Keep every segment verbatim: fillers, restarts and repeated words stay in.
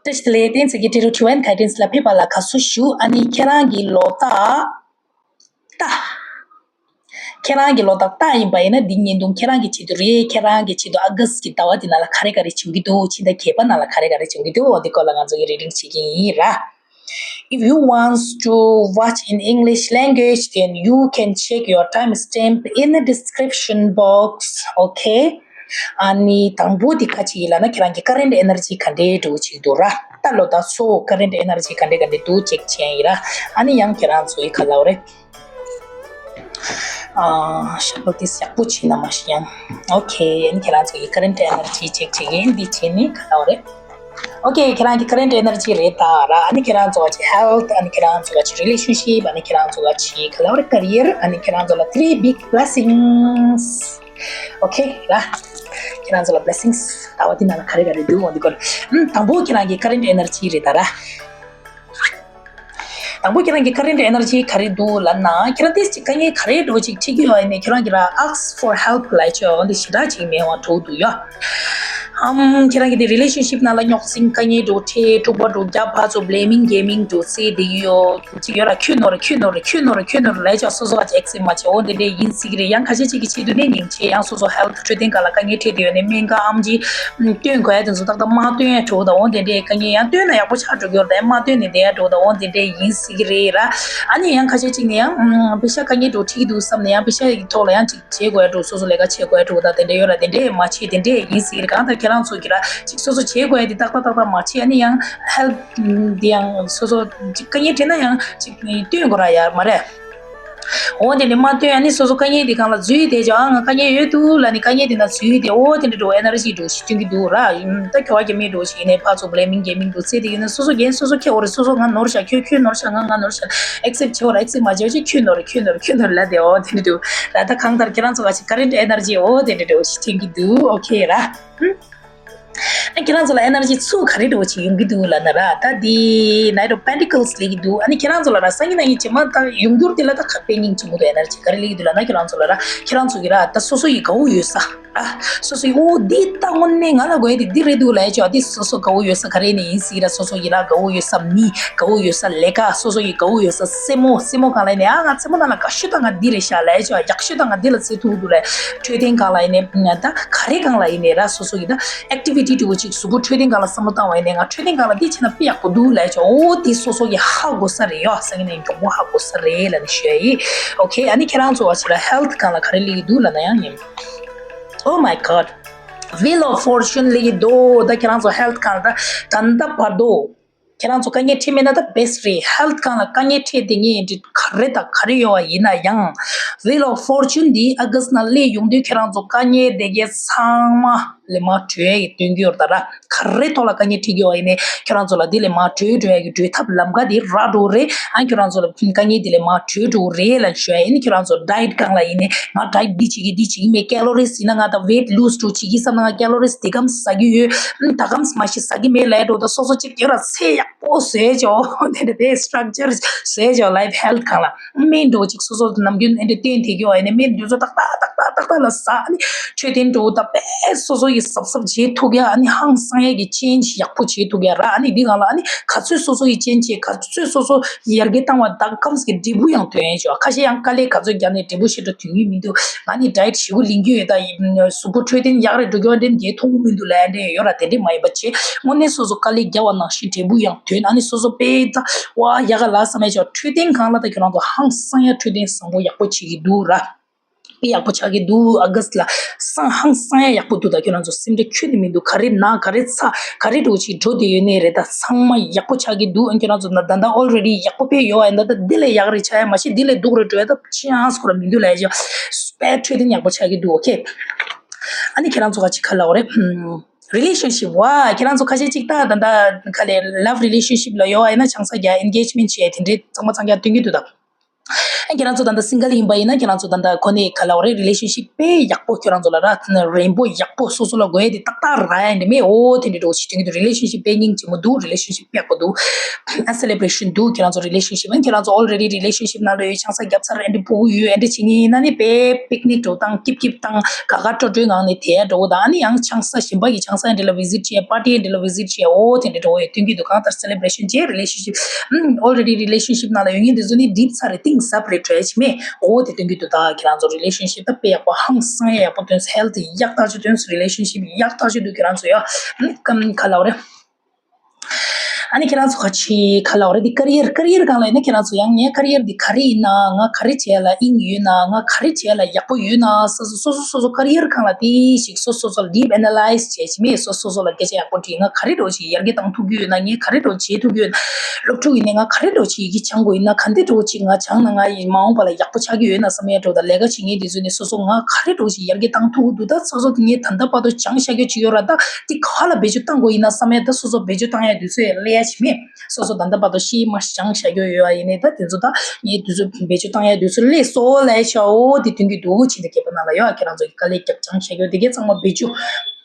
བཀྲ་ཤིས་བདེ་ལེགས། བསྟན་འཛིན་གྱི་འབྲི་རུ་དྲི་བན་ག་ཏན་ལ་ཕེབས་པ་ལ་དགའ་བསུ་ཞུ། ཨ་ནི་ཁྱེད་རང་གི་ལོ་རྟགས་རྟ། ཁྱེད་རང་གི་ལོ་རྟགས་རྟ་ཡིན་པ་ཡིན་ན་འདི་བརྙན་ཐུང་ཁྱེད་རང་གི་ཆེད་དུ་རེད། ཁྱེད་རང་གི་ཆེད་དུ་ཨ་ག་སི་གི་ཟླ་བ་འདི་ནང་ལ་ག་རེ་ག་རེ་བྱུང་གི་འདུག་ཕྱི་ཟླ་བརྒྱད་པ་ནང་ལ་ག་རེ་ག་རེ་བྱུང་གི་འདུག་འོ་འདི་སྐོར་ལ་ང་ཚོ་གི་རེ་ཌིང་བྱེད་ཀྱི་ཡིན་ར། If you want to watch in English language, then you can check your timestamp in the description box. Okay. ཨ་ནི་དང་པོ་དེ་ག་ཅིག་ཡིན་ལབ་ན་ཁྱེད་རང་གི་current energy ག་འདྲའི་འགྲོ་ཅིག་འདུག་ར། ད་ལོ་ད་སོ་current energy ག་འདྲ་ག་འདྲ་འདུག་ཅེག་བྱས་ཡིན་ར། ཨ་ནི་ཡང་ཁྱེད་རང་ཚོ་ཡི་ག་ལབ་རེད། ཨ་ཤ་ལོ་དེ་ཡག་པོ་བྱས་ན་མ་ཤི་ཡང་། Okay. ཨ་ནི་ཁྱེད་རང་ཚོ་ཡི་current energy ཅེག་བྱེད་ཡིན། འདི་བྱས་ནི་ག་ལབ་རེད། Okay. ཁྱེད་རང་གི་current energy རེད་ད་ར། ཨ་ནི་ཁྱེད་རང་ཚོ་ག་ཅིག་health, ཨ་ནི་ཁྱེད་རང་ཚོ་ག་ཅིག་relationship, ཨ་ནི་ཁྱེད་རང་ཚོ་ག་ཅིག་ག་ལབ་རེད། career, ཨ་ནི་ཁྱེད་རང་ཚོ་ལ་three big blessings. Okay ར། ཁྱེད་རང་ཚོ་ལ་blessings ཟླ་བ་འདི་ནང་ལ་ག་རེ་ག་རེ་འདུག་འོ་འདི་སྐོར། ཨམ། དང་པོ་ཁྱེད་རང་གི་current energy རེད་ད་ར། དང་པོ་ཁྱེད་རང་གི་current energy ག་རེ་འདུག་ལབ་ན་ཁྱེད་རང་ཏིས་ཅིག་དཀའ་ངལ་ག་རེ་འགྲོ་ཅིག་འཕྲད་ཀྱི་ཡོད་ཡིན་ནས་ཁྱེད་རང་གི་ར་ask for help ལབ་ཅོ་འོ་འདི་ཞེ་དྲག་ཅིག་མེད་པ་འགྲོ་འདུག་ཡ། ཨམ། ཁྱེད་རང་གི་དེ་relationship ནང་ལ་རྙོག་ཟིང་དཀའ་ངལ་འགྲོ་འཕྲད་དཀྲུག་པ་འགྲོ་རྒྱབ་ཕར་ཚུར་blaming gaming འགྲོ་སྲིད་དེ་ཡོད། ཅིག་ཡོད་ར། ཁྱོད་ནོར་ཁྱོད་ནོར་ཁྱོད་ནོར་ཁྱོད་ནོར་ལས་ཀྱང་སོ་སོ་ཨ་ཅེ་accept མ་བྱེད། འོ་དེ་འདྲས་ཡིན་སྲིད་ཀྱི་རེད། ཡང་ཁ་ཤས་ཅིག་གི་ཆེད་དུ་ནས་ཉིན་བྱེད་ཡང་སོ་སོ་health འཕྲོད་བསྟེན་སྒང་ལ་དཀའ་ངལ་འཕྲད་དེ་ཡོད་ནས་སྨན་ཁང་ཨམ་ཆི་སྟོན་དགོས་ཡ་དེ་ཚོ་ཏག་ཏག་མ་སྟོན་ཡ་གྲོགས་དང་། འོ་དེ་འདྲས་དཀའ་ངལ་ཡང་སྟོན་ན་ཡག་པོ་ཆགས་འགྲོ་གི་ཡོད་རེད། མ་སྟོན་ནས་བསྡད་ཡ་གྲོགས་དང་། འོ་དེ་འདྲས་ཡིན་སྲིད་ཀྱི་རེད་ར། ཨ་ནི་ཡང་ཁ་ཤས་ཅིག་ནས་ཡང་པེ་ཤ་དཀའ་ངལ་འགྲོ་འཕྲད་ཀྱི་འདུག་བསམ་ནས་ཡང་པེ་ཤ་ཡི་ཐོག་ལ་ཡང་ཅིག་བྱེད་དགོས་ཡ་འགྲོ། སོ་སོ་ལས་ཀ་བྱེད་དགོས་ཡ་འགྲོ་དང་དེ་འདྲས་ཡོད་ར། དེ་འདྲས་མ་བྱེད། དེ་འདྲས་ཡིན་སྲིད་ཀྱི་རེད། གང་ལྟར་ཁྱེད་རང་ཚོ་གི་ར་ཅིག་སོ་སོ་བྱེད་དགོས་ཡ་དེ་ཏག་ཏག་ཏག་ཏག་མ་བྱེད། ཨ་ནི་ཡང་health འདི་ཡང་སོ་སོ་ཅིག་དཀའ་ངལ་འཕྲད་ན་ཡང་ཅིག་སྟོན་དགོས་ར་ཡ་མ་རེད། འོ་དེ་ནས་མ་སྟོན། ཨ་ནི་སོ་སོ་དཀའ་ངལ་དེ་སྒང་ལ་འཛུལ་ཏེ་ཅོ། ཨ་ང་དཀའ་ངལ་ཡོད་འདུག་ལབ་ནས་དཀའ་ངལ་དེ་ན་འཛུལ་ཏེ་འོ་དེ་འདྲ་འགྲོ་energy འགྲོ་ཞིག་སྟོན་གྱི་འདུག་ར། ད་ཁྱོ་བ་རྒྱ་མི་འགྲོ་ཞིག་ཡིན་ནས་ཕར་ཚུར་blaming gaming འགྲོ་ཚེ་དེ་ཡིན་ན་སོ་སོ་འགན་སོ་སོ་འཁྱེར་འོ་རེད། སོ་སོ་ང་ནོར་བཞག་ཁྱོད་ཁྱོད་ནོར་བཞག་ང་ང་ནོར་བཞག accept བྱེད་འོ་ར། accept མ་བྱེད་ཅིག་ཁྱོད་ནོར་ཁྱོད་ནོར་ཁྱོད་ནོར་ལབ་དེ་འོ་དེ་འདྲ་འགྲོ་ར། ད་གང་ལྟར་ཁྱེད་རང་ཚོ་ག་ཅིག་current energy འོ་དེ་འདྲ་འགྲོ་ཞིག་སྟོན་གྱི་འདུག okay ར། ཨ་ཁྱེད་རང་ཚོ་ལ་energy ཚུར་ག་རེ་འགྲོ་ཅིག་ཡོང་གི་འདུག་ལབ་ན་ར། ད་འདི་Knight of Pentacles ལས་ཀྱི་འདུག་ཨ་ནི་ཁྱེད་རང་ཚོ་ལ་ར་སང་ཉིན་གནངས་ཉིན་རྗེས་མ་ད་ཡོང་རྒྱུར་དེ་ལ་ད་ཁ་དཔེ་སྙིང་རྗེ་མོ་འདུག energy ག་རེ་ལས་ཀྱི་འདུག་ལབ་ན་ཁྱེད་རང་ཚོ་ལ་ར། ཁྱེད་རང་ཚོ་གི་ར་ད་སོ་སོ་ཡི་དགའ་བོ་ཡོད་ས་ར། སོ་སོ་ཡི་འོ་འདི་ད་དངོས་གནས་ང་ལ་དགོས་ཡ་དེ་འདི་རེད་འདུག་ལབ་ཡ་ཅོ། ཨ་འདི་སོ་སོ་དགའ་བོ་ཡོད་ས་ག་རེ་ནས་ཡིན་སྲིད་ཀྱི་ར། སོ་སོ་ཡི་ར་དགའ་བོ་ཡོད་ས་མི། དགའ་བོ་ཡོད་ས་ལས་ཀ། སོ་སོ་ཡི་དགའ་བོ་ཡོད་ས་སེན་མོ། སེན་མོ་སྒང་ལ་ཡིན་ནས་ཨ་ང་སེན་མོ་ནང་ལ་དགའ་ཤོས་ད་ང་འདི་རེད་ཤག་ལབ་ཡ་ཅོ། ཡག་ཤོས་ད་ང་འདི་ལ་བརྩི་ཐུབ་འདུག་ལབ། འཕྲོད་བསྟེན་སྒང་ལ་ཡིན་ནས་ད་ག་རེ་སྒང་ལ་ཡིན་ནས་ར་སོ་སོ་ཡི་ད་activity འདྲ་བོ་ཅིག་གཟུགས་པོ་འཕྲོད་བསྟེན་སྒང་ལ་བསམ་བློ་བཏང་བ་ཡིན་ནས་ང་འཕྲོད་བསྟེན་སྒང་ལ་འདི་བྱས་ན་དཔེ་ཡག་པོ་འདུག་ལབ་ཡ་ཅོ། འོ་འདི་སོ་སོ་གི་ཧ་གོ་ས་རེད་ཡ། སང་ཉིན་ནས་མགྱོགས་པོ་ཧ་གོ་ས་རེད་ལབ་ནས་ཞུ་ཡ་ཡིན། okay ཨ་ནི་ཁྱེད་རང་ཚོ་བ་ཆེ་ལ་health སྒང་ལ་ག་རེ་ལས་ཀྱི་འདུག་ལབ་ན་ཡང་ཡིན། Oh my god, Wheel of Fortune ལས་ཀྱི་འདུག་ད་ཁྱེད་རང་ཚོ་health སྒང་ལ་ད་ད་ལྟ་བར་དུ་ཁྱེད་རང་ཚོ་དཀའ་ངལ་འཕྲད་མེད་ན་ད་best རེད། health སྒང་ལ་དཀའ་ངལ་འཕྲད་དེ་ངས་འདི་ག་རེ་དང་ག་རེ་ཡོད་པ་ཡིན་ན་ཡང་Wheel of Fortune འདི་August ནང་སླེབས་ཡོང་དུས་ཁྱེད་རང་ཚོ་དཀའ་ངལ་དེ་གའི་ཚང་མ་ལས་མར་གྲོལ་ཡ་གི་སྟོན་གྱི་ཡོད་རེད་ད་ར། ག་རེ་ཐོག་ལ་དཀའ་ངལ་འཕྲད་ཀྱི་ཡོད་པ་ཡིན་ནའི་ཁྱེད་རང་ཚོ་ལ་འདི་ལས་མར་གྲོལ་འགྲོ་ཡ་གི་གྲོལ་ཐབས་ལམ་ཁ་དེ་རག་འགྲོ་རེད། ཨ་ཁྱེད་རང་ཚོ་ལ་དཀའ་ངལ་འདི་ལས་མར་གྲོལ་འགྲོ་རེད་ལབ་ཞུ་ཡ་ཡིན། ཁྱེད་རང་ཚོ་diet སྒང་ལ་ཡིན་ནའི་ང་diet འདི་བྱེད་ཀྱི་འདི་བྱེད་ཀྱི་མེད། calories ཡིན་ན་ང་ད་weight lose འགྲོ་བྱེད་ཀྱི་བསམ་ན་ང་calories དེ་གམ་ཟ་གི་ཡོད། ཨ་ད་གམ་མ་ཤི་ཟ་གི་མེད་ལབ་འགྲོ་ད་སོ་སོ་གཅིག་ཡོད་ར་ཚེ་ཡག་པོ་བཟོས་ཆོག་དེ་འདྲ་དེ་structure བཟོས་ཆོག life health སྒང་ལ། སྨན་འགྲོ་གཅིག་སོ་སོ་ནམ་རྒྱུན་ཨེ་འདྲ་བསྟེན་བསྡད་ཀྱི་ཡོད་ཡིན་ནའི་སྨན་འདི་ཚོ་ཏག་ཏག་ཏག་ཏག་ཏག་ཏག་ལ་ཟ། ཨ་ནི་འཕྲོད་བསྟེན་འགྲོ་ད་དཔེ་སོ་སོ་ཡི་གཟབ་གཟབ་བྱེད་ཐུབ་ཡ། ཨ་ནི་ཧང་སང་ཡ་གི་change ཡག་པོ་བྱེད་ཐུབ་ཡ་ར། ཨ་ནི་འདི་སྒང་ལ་ཨ་ནི་ག་ཚོད་སོ་སོ་ཡི་change བྱེད་ག་ཚོད་སོ་སོ་ཡར་རྒྱས་བཏང་བ་ད་གམ་གི་འབྲས་བུ་ཡང་ཐོན་ཡ་ཆོག་ཁ་ཤས་ཡང་དཀའ་ལས་ག་ཚོད་རྒྱག་ནས་འབྲས་བུ་ཞེ་དྲག་ཐོན་གྱི་མི་འདུག་ང་ནི་diet ཞེ་པོ་ལེན་གྱི་ཡོད་ད་ཡིན་གཟུགས་པོ་འཕྲོད་བསྟེན་ཡག་རེད་འགྲོ་རྒྱུ་འདྲ་འདི་མཐོང་གི་མི་འདུག་ལབ་ཡ་འདྲ་ཡོད་ར། དེ་འདྲ་མ་ཡིན་པ་བྱེད། དངོས་གནས་སོ་སོ་དཀའ་ལས་བརྒྱབ་པ་ནང་བཞིན་འབྲས་བུ་ཡང་ཐོན། ཨ་ནི་སོ་སོ་དཔེ་ད་ཝ་ཡག་ག་ལ་བསམ་ཡ་ཆོག་འཕྲོད་བསྟེན་སྒང་ལ་ད་ཁྱོད་རང་ཚོ་ཧང་སང་ཡ་འཕྲོད་བསྟེན་བཟང་པོ་ཡག་པོ་བྱེད་ཀྱི་འདུག་ར། དཔེ་ཡག་པོ་ཆགས་ཀྱི་འདུག August ལ་སང་ཧང་སང་ཡ་ཡག་པོ་འདུག་ད་ཁྱོད་རང་ཚོ་སེམས་ཁྲལ་ཁྱོན་ནས་མི་འདུག་ག་རེ་ན་ག་རེ་ཚ་ག་རེ་འགྲོ་ཅིག་འགྲོ་བསྡད་ཡོད་ནའི་རེད། ད་ཚང་མ་ཡག་པོ་ཆགས་ཀྱི་འདུག་ཨ་ཁྱོད་རང་ཚོ་ད་ད་ད་already ཡག་པོ་ཕེབས་ཡོད་ཨ། ད་ད་འདི་ལས་ཡག་རེ་ཆགས་ཡ་མ་གཞི་འདི་ལས་སྡུག་རུ་འགྲོ་ཡ་ད་chance ཁོ་ར་མི་འདུག་ལབ་ཡ་ཅིག་དཔེ་འཕྲོད་བསྟེན་ཡག་པོ་ཆགས་ཀྱི་འདུག okay ཨ་ནི་ཁྱེད་རང་ཚོ་ག་ཅིག་ག་ལབ་རེད། relationship ཝ་ཁྱེད་རང་ཚོ་ཁ་ཤས་ཅིག་ད་ད་ད་ག་ལས་love relationship ལ་ཡོད་ཨ་ཡིན་ན་ཆང་ས་རྒྱག engagement བྱས་དེ་འདྲའི་གཙང་མ་གཙང་རྐྱང་སྟོན་གྱི་འདུག་ད། ཨ་ཁྱེད་རང་ཚོ་ད་ལྟ་སིང་གལ་ཡིན་པ་ཡིན་ན་ཁྱེད་རང་ཚོ་ད་ལྟ་ཁོ་ནས་ག་ལབ་རེད། རི་ལེ་ཤན་ཤིབ་དཔེ་ཡག་པོ་ཁྱེད་རང་ཚོ་ལ་ར་རན་པོ་ཡག་པོ་སོ་སོ་ལ་དགོས་ཡ་དེ་ཏག་ཏག་རག་ཡ་འདི་མེད། འོ་དེ་འདྲ་འགྲོ་ཞིག་དོན་གྱི་འདུག་རི་ལེ་ཤན་ཤིབ་དཔེ་སྙིང་རྗེ་མོ་འདུག་རི་ལེ་ཤན་ཤིབ་དཔེ་ཡག་པོ་འདུག་ཨ་སེ་ལེ་བྷ་རེ་ཤན་འདུག་ཁྱེད་རང་ཚོ་རི་ལེ་ཤན་ཤིབ་ཨ་ཁྱེད་རང་ཚོ་ཨོལ་རེ་ཌི་རི་ལེ་ཤན་ཤིབ་ནང་ལ་ཡོད། ཆང་ས་བརྒྱབ་ཚར། ཨ་འདི་ཕྲུ་གུ་ཡོད། ཨ་འདི་བྱེད་ངེས་ཡིན་ན་ནི་དཔེ་པིག་ནིག་འགྲོ་སྟངས་སྐྱིབ་སྐྱིབ་དང་ག་ག་སྤྲོ་སྤྲོའི་ངང་ནས་དེ་འགྲོ་དང་། ཨ་ནི་ཡང་ཆང་ས་གཞན་པ་གི་ཆང་ས་འདི་ལ་བི་ཟིཊ་བྱས། པར་ཊི་འདི་ལ་བི་ཟིཊ་བྱས། འོ་དེ་འདྲ་འགྲོ་ཡོད། དོན་གྱི་འདུག་གང་ལྟར་སེ་ལེ་བྷ་རེ་ཤན་བྱས། རི་ལེ་ཤན་ཤིབ་ཨོལ་རེ་ཌི་རི་ལེ་ཤན་ཤིབ་ནང་ལ་ཡོད་མཁན་དེ་ཚོ་ནི་འགྲིག་ཚར་རེད། གཏིང་ཟབ་རེད་འགྲོ་ཡ་ཅིག་མེད། འོ་དེ་དོན་གྱི་འདུག་ད་ཁྱེད་རང་ཚོ་རི་ལེ་ཤན་ཤིབ་ད་དཔེ་ཡག་པོ་ཧང་སང་ཡ་ཡག་པོ་ཐོན། ཧེལ་ཐི་ཡག་ཐག་ཆོད་ཐོན། རི་ལེ་ཤན་ཤིབ་ཡག་ཐག་ཆོད་འདུག་ཁྱེད་རང་ཚོ་ཡ་ཨ་ག་ལབ་རེད། ཨ་ནི་ཁྱེད་རང་ཚོ་ཁ་ཆེ་ག་ལབ་རེད། འདི་ཀ་རི་ཡར་ཀ་རི་ཡར་སྒང་ལ་ཡིན་ན་ཁྱེད་རང་ཚོ་ཡང་ངའི་ཀ་རི་ཡར་འདི་ག་རེ་ཡིན་ན། ང་ག་རེ་བྱས་ལ་དབྱིངས་ཡོད་ན། ང་ག་རེ་བྱས་ལ་ཡག་པོ་ཡོད་ན། སོ་སོ་སོ་སོ་སོ་སོ་ཀ་རི་ཡར་སྒང་ལ་དེ་ཞིག་སོ་སོ་སོ་ལ་ཌིབ་ཨེ་ན་ལའིཛ་བྱས་ཅིག་མེད། སོ་སོ་སོ་ལ་སྐད་ཆ་ཡག་པོ་དྲིས། ང་ག་རེ་འགྲོ་ཞིག་ཡར་རྒྱས་བཏང་ཐུབ་ཀྱི་ཡོད་ན། ངས་ག་རེ་འགྲོ་བྱེད་ཐུབ་ཀྱི་ཡོད་ན། སློབ་ཕྲུག་ཡིན་ནའི་ང་ག་རེ་འགྲོ་ཞིག་ཡི་གེ་སྦྱང་དགོས་ཡིན་ན། ག་འདྲས་འགྲོ་ཞིག་ང་སྦྱང་ན་ང་ཡི་མ་འོངས་པ་ལ་ཡག་པོ་ཆགས་ཀྱི་ཡོད་ན་བསམ་ཡ་འགྲོ། ད་ལས་ཀ་བྱེད་མཁན་དེ་ཚོ་ནས་སོ་སོ་ང་ག་རེ་འགྲོ་ཞིག་ཡར་རྒྱས་བཏང་ཐུབ་ཀྱི་འདུག་ད་སོ་སོ་ངས་ད་ལྟ་བར་དུ་སྦྱངས་བཞག་རྒྱུ་ཅིག་ཡོད་ར། ད་དེ་ག་ལ་བེད་སྤྱོད་བཏང་དགོས་ཡིན་ན་བསམ་ཡ། ད་སོ་སོ་བེད་སྤྱོད་བཏང་ཡ་དུས་ཚོད་སླེབས་ཡ་ཅིག་མེད། སོ་སོ་ད་ལྟ་བར་དུ་ཤེས་མ་སྦྱངས་བཞག་རྒྱུ་ཡོད་པ་ཡིན་ནའི་ད་དེ་ཚོ་ད་ངས་དུས་ཚོད་བེད་སྤྱོད་བཏང་ཡ་དུས་ཚོད་སླེབས་སོང་ལབ་ཡ་ཆའོ། དེ་དོན་གྱི་འདུག་ཕྱི་ཟླ་བརྒྱད་པ་ནང་ལ་ཡོད། ཁྱེད་རང་ཚོ་གི་དཀའ་ལས་རྒྱབ་སྦྱངས་བཞག་རྒྱུ་དེ་གའི་ཚང་མ་བེད་སྤྱོད།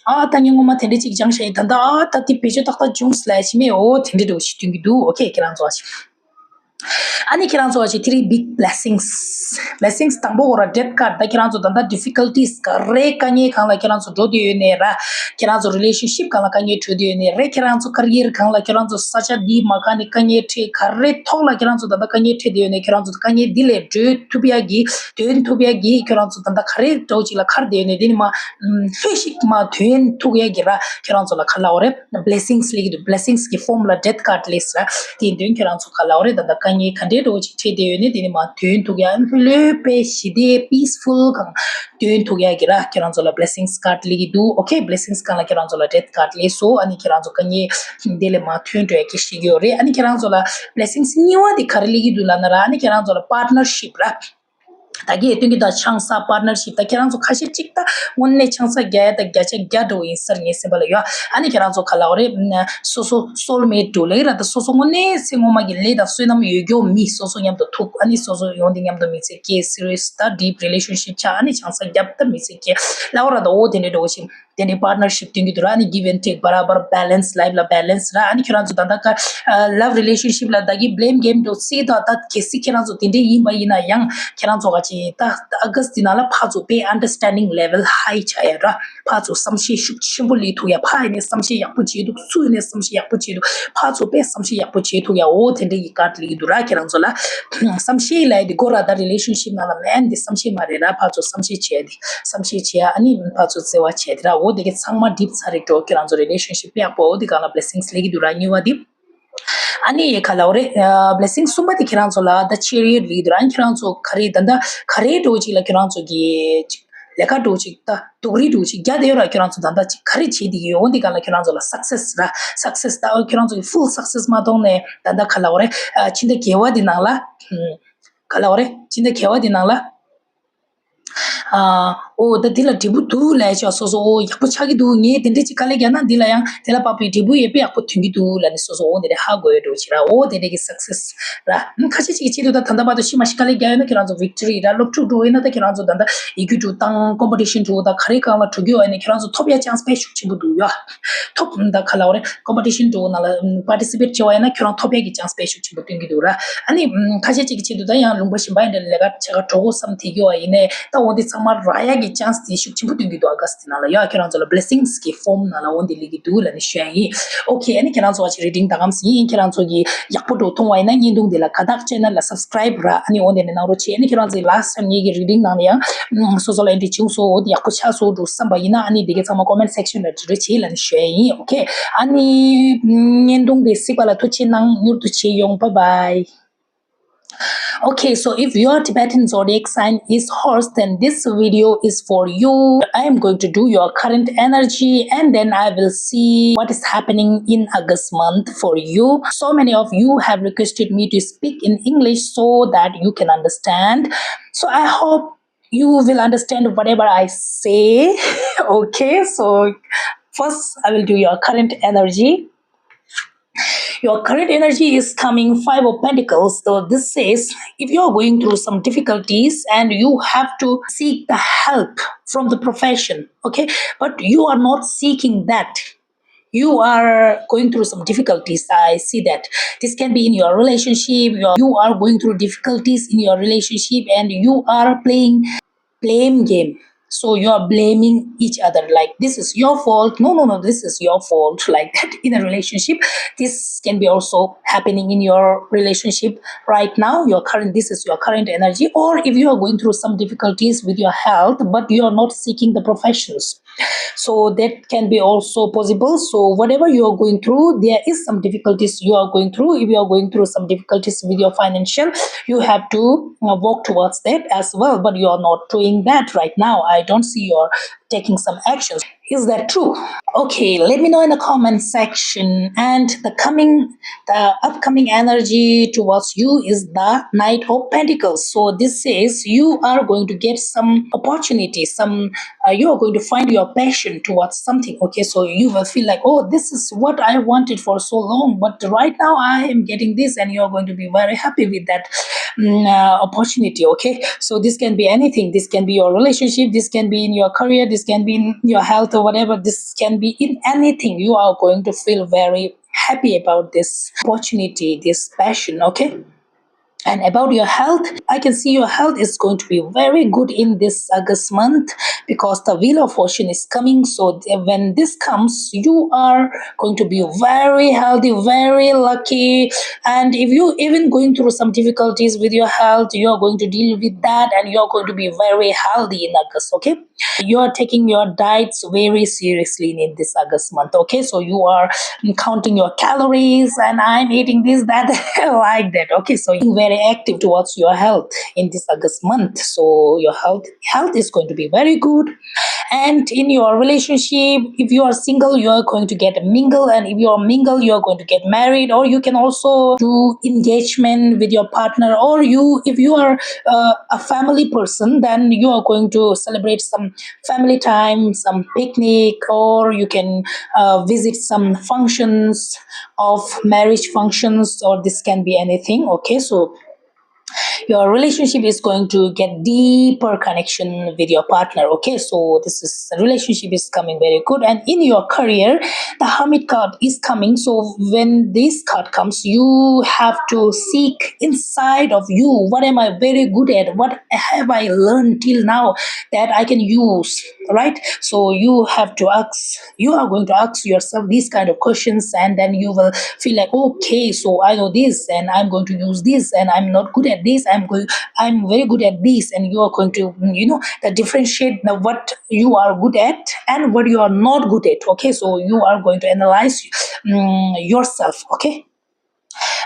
ཨ་ད་ངས་སྔོན་མ་དེ་འདྲ་ཅིག་སྦྱངས་བཞག་ཡིན། ད་ད་ཨ་ད་དེ་བེད་སྤྱོད་ཏག་ཏག་བྱུང་ལབ་ཡ་ཅིག་མེད། འོ་དེ་འདྲ་འདྲ་བོ་ཞིག་དོན་གྱི་འདུག་ཨོ་ཁེ། ཁྱེད་རང་ཚོ་ཨ་ཅིག་ཨ་ནི་ཁྱེད་རང་ཚོ་ཨ་ཅིག་three big blessings། Blessings དང་པོ་འོ་ར་ཌེཐ་ཀཱརཌ། ད་ཁྱེད་རང་ཚོ་ད་ལྟ་ཌི་ཕི་ཀལ་ཊིས་ག་རེ་དཀའ་ངལ་སྒང་ལ་ཁྱེད་རང་ཚོ་འགྲོ་བསྡད་ཡོད་ནའི་ར། ཁྱེད་རང་ཚོ་རི་ལེ་ཤན་ཤིབ་སྒང་ལ་དཀའ་ངལ་འཕྲད་བསྡད་ཡོད་ནའི་རེད། ཁྱེད་རང་ཚོ་ཀ་རི་ཡར་སྒང་ལ་ཁྱེད་རང་ཚོ་ས་ཆ་འདི་མ་ག་ནས་དཀའ་ངལ་འཕྲད། ག་རེ་ཐོག་ལ་ཁྱེད་རང་ཚོ་ད་ལྟ་དཀའ་ངལ་འཕྲད་བསྡད་ཡོད་ནའི་ཁྱེད་རང་ཚོ་དཀའ་ངལ་འདི་ལས་སྒྲོལ་ཐུབ་ཡ་གི་དོན་ཐུབ་ཡ་གི་ཁྱེད་རང་ཚོ་ད་ལྟ་ག་རེ་འདྲ་བོ་ཅིག་ལ་འཁར་བསྡད་ཡོད་ནའི་དེ་ནི་མ་ལྷོད་ཞིག་མ་དོན་ཐུབ་ཡ་གི་ར་ཁྱེད་རང་ཚོ་ལ་ག་ལབ་དགོས་རེད། Blessings སླེབས་ཀྱི་འདུག Blessings གི་ཕོམ་ལ་ཌེཐ་ཀཱརཌ་སླེབས་ར། དེ་དོན་ཁྱེད་རང་ཚོ་ག་ལབ་དགོས་རེད། ད་ལྟ་དཀའ་ངལ་ག་འདྲའི་འདྲ་བོ་ཅིག་འཕྲད་བསྡད་ཡོད་ནའི་དེ་ནི་མ་དོན་ཐུབ་ཡ། ལྷོད་ལྷོད་པའི་ཞི་བདེ་པིས་ཕུལ་གང་དོན་ཐུབ་ཡ་གི་ར་ཁྱེད་རང་ཚོ་ལ་Blessings ཀཱརཌ་སླེབས་ཀྱི་འདུག་ཨོ་ཁེ། Blessings སྒང་ལ་ཁྱེད་རང་ཚོ་ལ་ཌེཐ་ཀཱརཌ་སླེབས་སོང་། ཨ་ནི་ཁྱེད་རང་ཚོ་དཀའ་ངལ་དེ་ལས་མ་ཐོན་འགྲོ་ཡ་གི་ཤེས་ཀྱི་ཡོད་རེད། ཨ་ནི་ཁྱེད་རང་ཚོ་ལ་Blessings གཉིས་པ་དེ་ག་རེ་སླེབས་ཀྱི་འདུག་ལབ་ན་ར། ཨ་ནི་ཁྱེད་རང་ཚོ་ལ་པཱར་ཊི་ནར་ཤིབ་ར། ད་གིན་སྟོན་གྱི་ད་ཆང་ས་པཱར་ཊི་ནར་ཤིབ། ད་ཁྱེད་རང་ཚོ་ཁ་ཤས་ཅིག་ད་དངོས་གནས་ཆང་ས་རྒྱག་ཡ་ད་བརྒྱ་ཆ་བརྒྱ་འགྲོ་ཡིན་ས་རེད་ངའི་སེམས་པ་ལ་ཡོད། ཨ་ནི་ཁྱེད་རང་ཚོ་ག་ལབ་དགོས་རེད། སོ་སོ་སོལ་མེཊ་འགྲོ་ལེ་ར། ད་སོ་སོ་དངོས་གནས་ཚེ་སྔོན་མ་གི་ལས་དང་བསོད་ནམས་ཡོད་རྒྱུ་མི་སོ་སོ་མཉམ་དུ་ཐུག་ཨ་ནི་སོ་སོ་ཡོང་དེ་མཉམ་དུ་མི་ཚེ་སྐྱེལ། སི་རི་ཡས་ད་ཌིབ་རི་ལེ་ཤན་ཤིབ་ཆགས། ཨ་ནི་ཆང་ས་བརྒྱབ་ད་མི་ཚེ་སྐྱེལ་ལབ་དགོས་ར། ད་འོ་དེ་འདྲའི་འགྲོ་ཞིག་དེ་ནས་པཱར་ཊི་ནར་ཤིབ་སྟོན་གྱི་འདུག་ར། ཨ་ནི་give and take བར་བར་བྷེ་ལེན་སི། ལའིཕ་ལ་བྷེ་ལེན་སི་ར། ཨ་ནི་ཁྱེད་རང་ཚོ་ད་ལྟ་ཀ་ལབ་རི་ལེ་ཤན་ཤིབ་ལ་ད་གིན་བྷི་ལེམ་གེམ་འགྲོ་སྲིད། ད་ད་གལ་སྲིད་ཁྱེད་རང་ཚོ་དེ་འདྲས་ཡིན་པ་ཡིན་ན་ཡང་ཁྱེད་རང་ཚོ་ག་ཅིག་ད་ཨ་ག་སི་དེ་ནང་ལ་ཕར་ཚུར་དཔེ་ཨན་ཌར་སི་ཊེན་ཌིང་ལེ་ཝལ་ཧའི་ཆགས་ཡ་ར། ཕར་ཚུར་བསམ་ཤེས་ཤུགས་ཆེན་པོ་སླེབས་ཐུབ་ཡ། ཕར་ཡིན་ནའི་བསམ་ཤེས་ཡག་པོ་བྱེད་འདུག་ཚུར་ཡིན་ནའི་བསམ་ཤེས་ཡག་པོ་བྱེད་འདུག་ཕར་ཚུར་དཔེ་བསམ་ཤེས་ཡག་པོ་བྱེད་ཐུབ་ཡ། འོ་དེ་འདྲས་ཀྱི་ཀཱརཌ་སླེབས་ཀྱི་འདུག་ར། ཁྱེད་རང་ཚོ་ལ་བསམ་ཤེས་ལབ་ཡ་དེ་གོ་ར། ད་རི་ལེ་ཤན་ཤིབ་ནང་ལ་མེན་དེ་བསམ་ཤེས་མ་རེད་ར། ཕར་ཚུར་བསམ་ཤེས་བྱས་ཏེ། བསམ་ཤེས་བྱས། ཨ་ནི་ཕར་ཚུར་བརྩེ་བ་བྱས་ཏེ་ར། འོ་དེ་གི་ཚང་མ་འགྲིག་ཚར་རེད་འགྲོ། ཁྱེད་རང་ཚོ་རི་ལེ་ཤན་ཤིབ་དཔེ་ཡག་པོ། འོ་དེ་སྒང་ལ་བྷེ་ལེ་སིངས་སླེབས་ཀྱི་འདུག་ར། གཉིས་པ་དེ། ཨ་ནི་ག་ལབ་དགོས་རེད། བྷེ་ལེ་སིངས་གསུམ་པ་དེ་ཁྱེད་རང་ཚོ་ལ་ད་ཆེ་རི་ཡོཊ་སླེབས་ཀྱི་འདུག་ར། ཨ་ནི་ཁྱེད་རང་ཚོ་ག་རེ་ད་ད་ག་རེ་འགྲོ་ཅིག་ལ་ཁྱེད་རང་ཚོ་གི་ཅིག་ལས་ཀ་འགྲོ་ཅིག་ད་སྡུག་རུས་འགྲོ་ཅིག་རྒྱག་བསྡད་ཡོད་ར། ཁྱེད་རང་ཚོ་ད་ད་ཅིག་ག་རེ་བྱེད་བསྡད་ཀྱི་ཡོད། འོ་འདི་སྒང་ལ་ཁྱེད་རང་ཚོ་ལ་སག་སེ་སི་ར། སག་སེ་སི་ད་ཁྱེད་རང་ཚོ་གི་ཕུལ་སག་སེ་སི་མ་གཏོང་ནས་ད་ད་ག་ལབ་དགོས་རེད། ཕྱི་ཟླ་བརྒྱད་པ་དེ་ནང་ལ་ག་ལབ་དགོས་རེད། ཕྱི་ཟླ་བརྒྱད་པ་དེ་ནང་ལ། ཨ། ཨོ་ད་འདི་ལ་འབྲས་བུ་འདུག་ལབ་ཤག་སོ་སོ། ཨོ་ཡག་པོ་ཆགས་ཀྱི་འདུག་ངས་དེ་འདྲ་ཅིག་དཀའ་ལས་བརྒྱབ་ན་འདི་ལ་ཡང་དེ་ལ་དཔག་པའི་འབྲས་བུ་ཡོད་པས་ཡག་པོ་ཐོན་གྱི་འདུག་ལབ་ནས་སོ་སོ་ཨོ་དེ་འདྲ་ཧ་གོ་ཡ་འདྲ་བོ་ཅིག་ར། ཨོ་དེ་འདྲ་གི་སག་སེ་སི་ར། ཁ་ཤས་ཅིག་གི་ཆེད་དུ་ད་ད་ལྟ་བར་དུ་ཤི་མ་ཤི་དཀའ་ལས་བརྒྱབ་ཡོད་ན་ཁྱེད་རང་ཚོ་བིག་ཊོ་རི་ར། སློབ་ཕྲུག་འགྲོ་ཡིན་ན་ད་ཁྱེད་རང་ཚོ་ད་ལྟ་ཡི་གུ་འགྲོ་དང་ཀོམ་པི་ཊི་ཤན་འགྲོ་དང་ག་རེ་སྒང་ལ་འགྲོ་རྒྱུ་ཡོད་ནས་ཁྱེད་རང་ཚོ་ཐོབ་ཡ་ཅན་སི་དཔེ་ཤུགས་ཆེན་པོ་འདུག་ཡ། ཐོབ་ད་ག་ལབ་དགོས་རེད། ཀོམ་པི་ཊི་ཤན་འགྲོ་ནང་ལ་པར་ཊི་སི་པེཊ་བྱེད་པ་ཡིན་ན་ཁྱེད་རང་ཐོབ་ཡ་གི་ཅན་སི་དཔེ་ཤུགས་ཆེན་པོ་སྟོན་གྱི་འདུག་ར། ཨ་ནི་ཁ་ཤས་ཅིག་གི་ཆེད་དུ་ད་ཡང་ལུང་པ་གཞན་པ་ཡིན་ན་ལས་ཀ་བྱེད་ག་འགྲོ་དགོས་བསམ་དེ་གི་བ་ཡིན་ནའི་ད་འོ་འདི་ཚང་མ་རག་ཡ་གི་ཅན་སི་དེ་ཤུགས་ཆེན་པོ་སྟོན་གྱི་འདུག་ཨ་ག་སི་དེ་ནང་ལ་ཡ། ཁྱེད་རང་ཚོ་ལ་བྷི་ལེ་སིངས་གི་ཕོམ་ནང་ལ་འོ་འདི་སླེབས་ཀྱི་འདུག་ལབ་ནས་ཞུ་ཡ་ཡིན། ཨོ་ཁེ། ཨ་ནི་ཁྱེད་རང་ཚོ་བ་ཅིག་རི་ཌིང་ཟླ་གམ་ཟིན་ཡིན། ཁྱེད་རང་ཚོ་གི་ཡག་པོ་འགྲོ་མཐོང་བ་ཡིན་ན་བརྙན་ཐུང་འདི་ལ་དགའ་རྟགས་ཅེ་ནལ་ལ་སབ་སི་ཀ་རའིབ་ར། ཨ་ནི་འོ་འདི་ནས་གནང་རོགས་བྱེད། ཨ་ནི་ཁྱེད་རང་ཚོའི་ལ་སི་ཊི་ཊའིམ་ངེད་ཀྱི་རི་ཌིང་ནང་ལ་ཡང་སོ་སོ་ལ་ཨེ་འདྲ་བྱུང་སོང་། འོ་འདི་ཡག་པོ་ཆགས་སོང་འགྲོ་བསམ་པ་ཡིན་ན་ཨ་ནི་འདི་གའི་ཚང་མ་ཀོ་མེན་ཊི་སེག་ཤན་ལ་འབྲི་རོགས་བྱེད་ལབ་ནས་ཞུ་ཡ་ཡིན། ཨོ་ཁེ། ཨ་ནི་བརྙན་ཐུང་འདི་གཟིགས་པ་ལ་ཐུགས་རྗེ་གནང་། མྱུར་དུ་མཇལ་ཡོང་། Bye bye. Okay, so if your Tibetan zodiac sign is horse, then this video is for you. I am going to do your current energy and then I will see what is happening in August month for you. So many of you have requested me to speak in English so that you can understand. So I hope you will understand whatever I say. Okay, so first I will do your current energy. Your current energy is coming Five of Pentacles. So this says if you are going through some difficulties and you have to seek the help from the profession, okay, but you are not seeking that. You are going through some difficulties. I see that this can be in your relationship. You are, you are going through difficulties in your relationship and you are playing blame game. So you are blaming each other, like, this is your fault, no, no, no, this is your fault, like that in a relationship. This can be also happening in your relationship right now, your current, this is your current energy. Or if you are going through some difficulties with your health but you are not seeking the professions, so that can be also possible. So whatever you are going through, there is some difficulties you are going through. If you are going through some difficulties with your financial, you have to uh, work towards that as well, but you are not doing that right now. I don't see you're taking some actions. Is that true? Okay, let me know in the comment section. And the coming, the upcoming energy towards you is the Knight of Pentacles. So this says you are going to get some opportunity, some uh, you are going to find your passion towards something. Okay, so you will feel like, oh, this is what I wanted for so long, but right now I am getting this, and you are going to be very happy with that mm, uh, opportunity. Okay, so this can be anything. This can be your relationship, this can be in your career, this can be in your health or whatever. This can be in anything. You are going to feel very happy about this opportunity, this passion. Okay, and about your health, I can see your health is going to be very good in this August month, because the Wheel of Fortune is coming. So th- when this comes, you are going to be very healthy, very lucky. And if you even going through some difficulties with your health, you are going to deal with that and you are going to be very healthy in August. Okay, you are taking your diets very seriously in this August month. Okay, so you are counting your calories and I'm eating this, that, like that. Okay, so you're very active towards your health in this August month. So your health health is going to be very good. And in your relationship, if you are single, you are going to get mingle, and if you are mingle, you are going to get married, or you can also do engagement with your partner, or you, if you are uh, a family person, then you are going to celebrate some family time, some picnic, or you can uh, visit some functions of marriage functions, or this can be anything. Okay, so your relationship is going to get deeper connection with your partner. Okay, so this is, relationship is coming very good. And in your career, the Hermit card is coming. So when this card comes, you have to seek inside of you, what am I very good at, what have I learned till now that I can use, right? So you have to ask, you are going to ask yourself these kind of questions, and then you will feel like, okay, so I know this and I'm going to use this, and I'm not good at this, I'm going, I'm very good at this. And you are going to, you know, the differentiate the what you are good at and what you are not good at. Okay, so you are going to analyze um, yourself. Okay,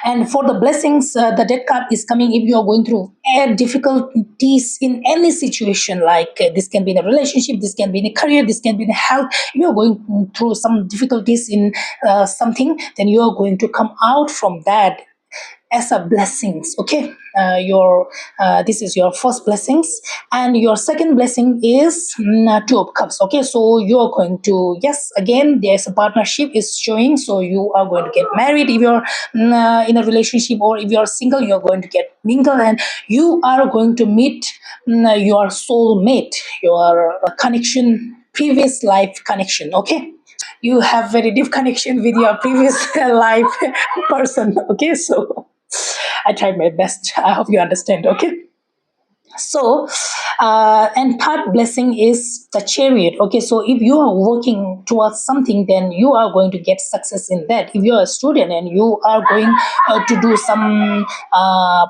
and for the blessings, uh, the Death card is coming. If you are going through uh, difficulties in any situation, like uh, this can be in a relationship, this can be in a career, this can be in health, if you are going through some difficulties in uh, something, then you are going to come out from that as a blessings. Okay, uh, your uh, this is your first blessings. And your second blessing is mm, uh, Two of Cups. Okay, so you are going to, yes, again, there's a partnership is showing. So you are going to get married if you're mm, uh, in a relationship, or if you're single, you're going to get mingle, and you are going to meet mm, uh, your soulmate, your uh, connection, previous life connection. Okay, you have very deep connection with your previous life person. Okay, so I tried my best. I hope you understand. Okay, so uh, and third blessing is the Chariot. Okay, so if you are working towards something, then you are going to get success in that. If you are a student and you are going uh, to do some uh,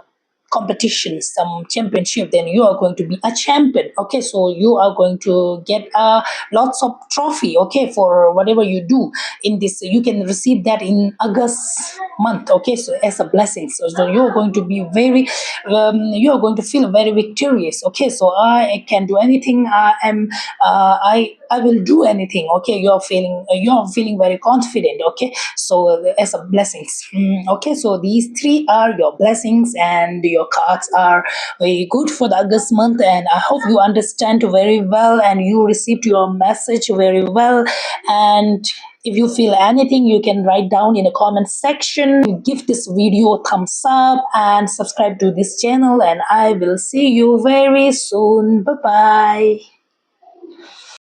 competition, some championship, then you are going to be a champion. Okay, so you are going to get uh, lots of trophy. Okay, for whatever you do in this, you can receive that in August month. Okay, so as a blessing, so, so you are going to be very um, you are going to feel very victorious. Okay, so I can do anything. I am uh, I I will do anything. Okay, you are feeling you are feeling very confident. Okay, so as a blessings. Mm, okay, so these three are your blessings, and your cards are very good for the August month. And I hope you understand very well and you received your message very well. And If you feel anything, you can write down in the comment section. Give this video a thumbs up and subscribe to this channel, and I will see you very soon. Bye bye.